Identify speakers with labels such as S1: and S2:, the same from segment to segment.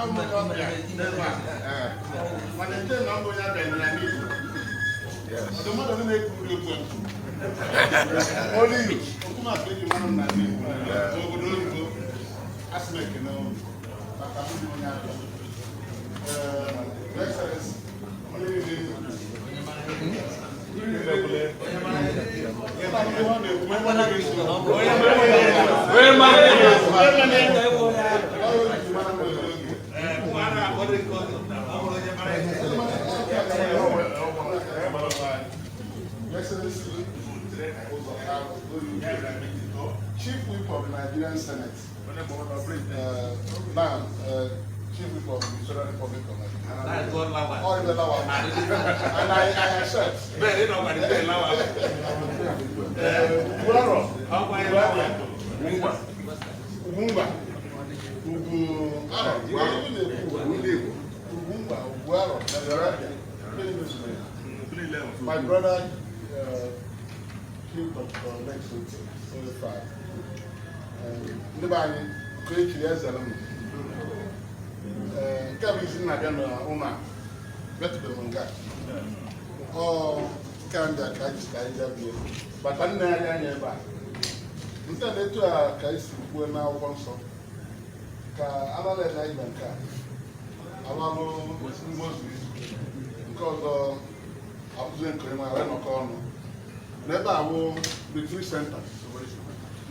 S1: Abụ m onye ọbịa n'ebe a. Mana eche na mbụ onye abịa n'ala Igbo. Ọdụ mmadụ ole na-ekwu nri okwu a? Only you. Okwu maka eji mara m n'ala Igbo. N'obodo oyibo, asị m ekene unu maka mbụ onye abịa. Your Excellency, onye niile. Ihe ọ na-ekwu, onye mara ga-eso.
S2: Onye mara.
S1: Onye mara. Ọ ji mara m n'oge. Your Excellency, Chief Whip of the Nigerian Senate, now Chief Whip of the Federal Republic of Nigeria. Oh, the Lawan. And I accept. Ugwuaro, Ugwumba, Ugwu Aro, Ugwumba, Ugwuaro, my brother, Chief Dr. Lex Oti, OFR. Ndị be anyị, ka echiri eze m. Ee, nke a bụ isi m na-abịa n'ụlọ a, metụbeghị m nke a. Ọ nke a ndị a ka anyị ji ka anyị bịa bie. Bata nne anyị anya ebe a. Nke a na-etu a ka anyị si kwuo n'akwụkwọ nsọ. Ka alala na ịba nke a. Alụ mgbozu nke ọzọ abụzie nke onye nwere nọkọ ọnụ. N'ebe a bụ retreat center.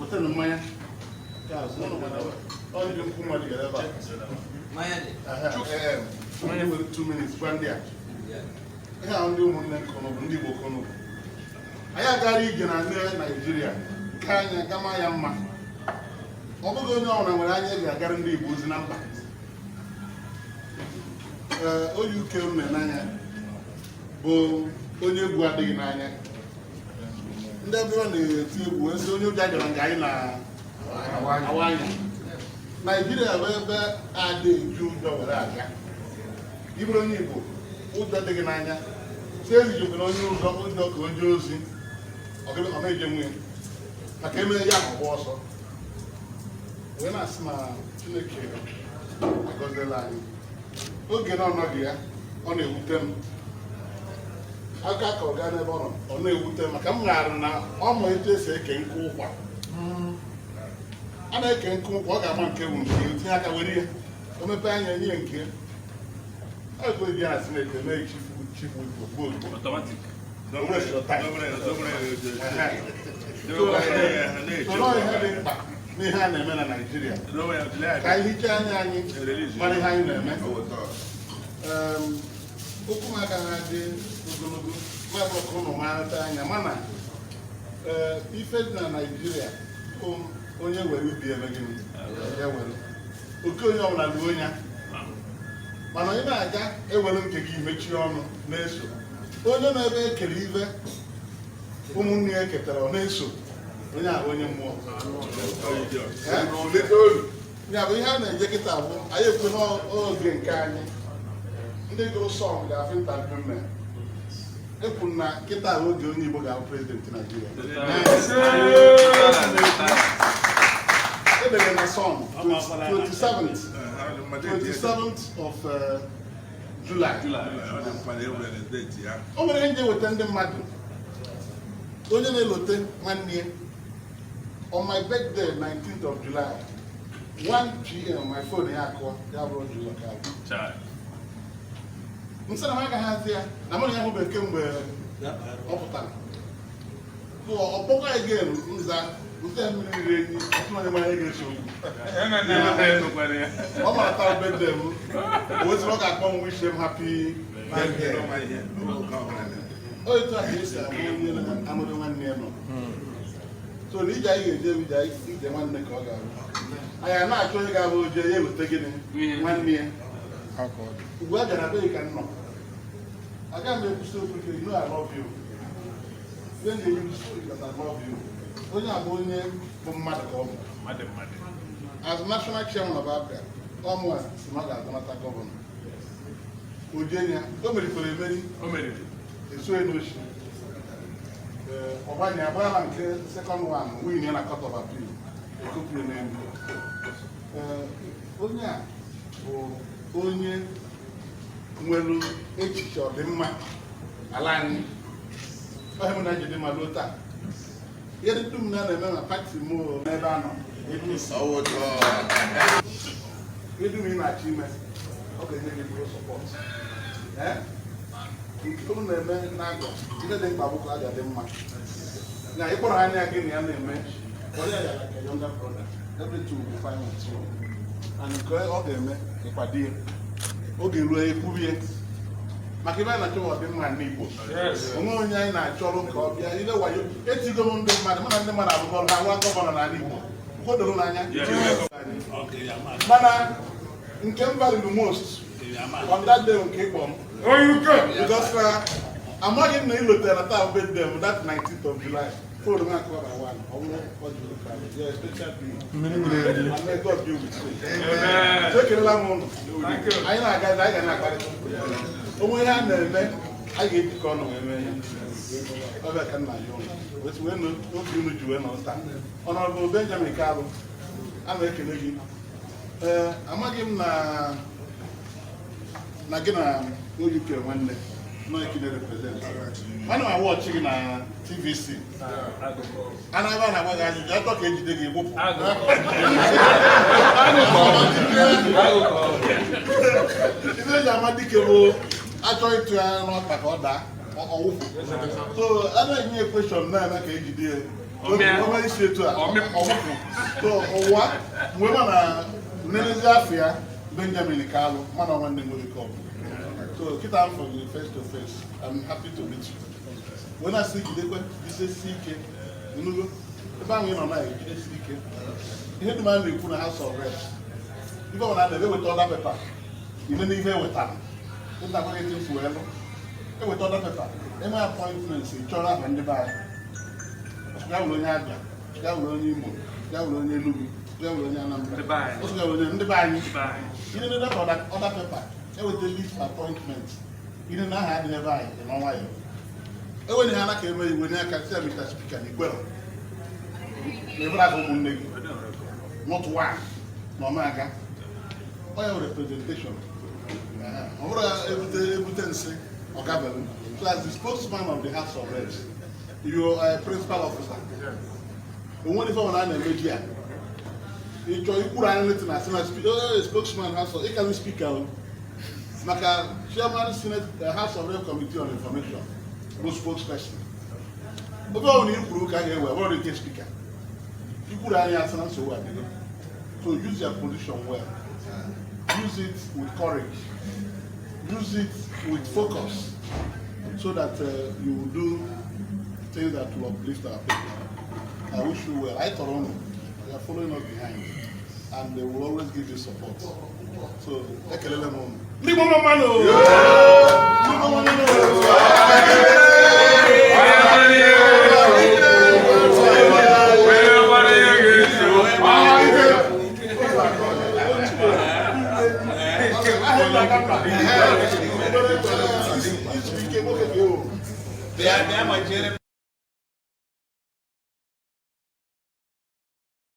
S1: Wetanụ mmanya. Nke a, ụnụ mana ọ ndị nkwụ mmadụ gara ebe a. Ehe, ee, were 2 minutes gwa ndị a. Ihe ahụ ndị ụmụnne nke ụnụ bụ ndị Igbo ka ụnụ bụ. Anyị agara ije na ndị Naijiria nke anya gama ya mma. Ọ bụghị onye ọbụla nwere anya eji agara ndị Igbo ozi na mba. Ee, onye uke m n'anya bụ onye egwu adịghị n'anya. Ndị ebe ọ na-eti egwu ezi onye ụjọ gara nga anyị na-awa anya. Naijiria bụ ebe adị eji ụjọ were aga. Ịbụrụ onye Igbo, ụjọ dịghị n'anya. Si ezijikwana onye ụzọ ụjọ ka o jee ozi, ọ na-eje nwunye maka eme ya ma ọgba ọsọ. Wee na-asị na Chineke agọziela anyị. Oge na ọnọghị ya, ọ na-ewute m. Aka ka ọ gaa n'ebe ọ nọ, ọ na-ewute m maka m maara na ọ ma etu esi eke nkụ ụkwa. A na-eke nkụ ụkwa, ọ ga-ama nke bụ nke ya, tinye aka were ya. O mepee anya nye nke ya. Ọ ekwe ya na Senate eme chief chief whip ozugbo ozugbo.
S2: Automatic.
S1: Don't waste your time. So nọọ ihe dị mkpa n'ihe a na-eme na Naịjirịa ka anyị hichaa anya anyị mara ihe anyị na-eme. Okwu m agaghị adị ogologo, ma bụ ka ụnụ marata anya mana ee, ife dị na Naịjirịa bụ onye were ubi eme gịnị ya were oke onye ọbụla luo ya, mana onye na-aga ewere nke gị mechie ọnụ na-eso onye nọ ebe ekere ibe ụmụnne ya eketara, ọ na-eso onye ahụ onye mmụọ. Eh? Ya bụ ihe a na-eje kịta bụ anyị ekwe n'oge nke anyị ndị gụrụ song ga-afụ interview mere ekwu na kịta bụ oge onye Igbo ga-abụ president Naijiria. Edere na song 27th of July. O nwere ihe nje weta ndị mmadụ onye na-elote nwanne ya. On my birthday, 19th of July, 1 p.m., my phone ya akụọ, ya bụrụ July ka abụ nsị na m agaghị azị ya na mụ na ya hụbeghị kemgbe ọ pụtara. So ọ kpọkwa again, nza nze mmiri riri enyi ọtụtụ onye mara ihe ga-eso okwu. Ọ mara taa birthday m, o weziri ọ ga-akpọ m wish m happy birthday. O etu a ka esi amụ onye na-amụrụ nwanne ya nọ. So na ije anyị ga-eje ije ije nwanne ka ọ ga-abụ anyị a na-achọ onye ga-abụ oje ya eweta gịnị nwanne ya. Ugbu a bịara be ka m nọ, agaghị m ekwusi okwu ike. You know I love you. When they use that I love you, onye a bụ onye bụ mmadụ ka ọ bụ. As national chairman of APGA, ọmụ a si na ọ ga-azọnata governor ojenya. O merikwara emeri.
S2: O meriri.
S1: Esoghị n'ochi ọgbanye agbara nke second one, win ya na Court of Appeal, ekopie n'elu. Ee, onye a bụ Onye nwere echiche ọdịmma ala anyị, ọhịa m na jide ma ruo taa, ihe dị dum na na-eme na party m n'ebe a nọ APC. Ihe dum ị na-achọ ime, ọ ga-enye gị ezigbo support. Ee, nke unu na-eme n'agọ, ihe dị mkpa bụ ka a ga-adị mma na ịkpọrọ anya gị na ya na-eme kpọrọ ya like a younger brother. Everything will be fine with you, and nke ọ ga-eme, ịkwado ya oge ruo, ekwubie maka ebe anyị na-achọ ọdịmma n'Igbo. Onwe onye anyị na-achọrọ ka ọ bịa ile wayo etigo m ndị mmadụ, mana ndị mmadụ arụgo ọrụ ha nwa governor n'ala Igbo kodoro n'anya. Mana nke m value most on that day, nke ịkpọ m, because na amaghị m na ị lotere na taa birthday m, that 19th of July. Phone m akụwa na one ọ bụrụ ọ jụrụ ka ya special being, and may God be with you. So ekelela m ụnụ. Anyị na-agazi, anyị ga na-akparịta onwe ihe a na-eme, anyị ga-ejikọ ọnụ wee mee ihe ọbịa ka nna ya ụlọ wee obi unu ji wee nọ taa. Honorable Benjamin Kalu, a na-ekele gị. Ee, amaghị m na gị na OUK nwanne nọ ekele represent mana m awọchị gị na TVC a na-aba na-agba gị ajụjụ atọ ka ejide gị wụpụ. Ife eji ama dike bụ achọ ịtụ ya n'ọkpa ka ọ daa, ọwụfụ. So a na-enye question na-eme ka ejide ya ome isi etu a ọwụfụ. So ụwa mgbe ma na nnenezi afọ ya Benjamin Kalu, mana nwanne nwoke ọ bụ. So kịta m for you face to face, I'm happy to meet you. Wee na-asị jidekwe, jidesi ike nnugo ebe ahụ ị nọ na ejidesi ike. Ihe dum a na-ekwu na House of Reps, ife ọbụla a na-eweta order paper, ile n'ihe ewetara ịtakwa etu esi wee lụ eweta order paper, eme appointments, chọrọ aha ndị be anyị. Ya wụrụ onye Abịa, ya wụrụ onye Imo, ya wụrụ onye Enugu, ya wụrụ onye Anambra, ọsọ ya wụrụ onye ndị be anyị. Ile na order paper eweta list appointment, ile na aha adịghị ebe anyị dị n'ọnwa ya enweghị ha aka eme iwe n'aka si ya, Mr. Speaker, na ikwere na ebere aka ụmụnne gị, not one na ọma aga. Ọ ya representation, ọ bụrụ ya ebute ebute nsị ọ gabere. So as the spokesman of the House of Reps, you are a principal officer. Onwere ife ọbụla a na-eme ji a ịchọ ikwuru anyị nleta na asị na spokesman House of ịkazi speaker o, maka chairman Senate House of Rep Committee on Information bụ spokesperson. Oge ọbụla i kwuru ka a ga-ewe bụrụ nke speaker ikwuru anyị asị na nsogbu adịgo. So use your position well, use it with courage, use it with focus, so that you will do things that will uplift our people. I wish you well. I tọrọ unu, they are following us behind and they will always give you support. So ekelele m unu. Ndị Igbo mma mmanụ! Ndị Igbo mma mmanụ! Izu ike nwoke ga-ewu.
S2: Bịa, bịa, ma chere.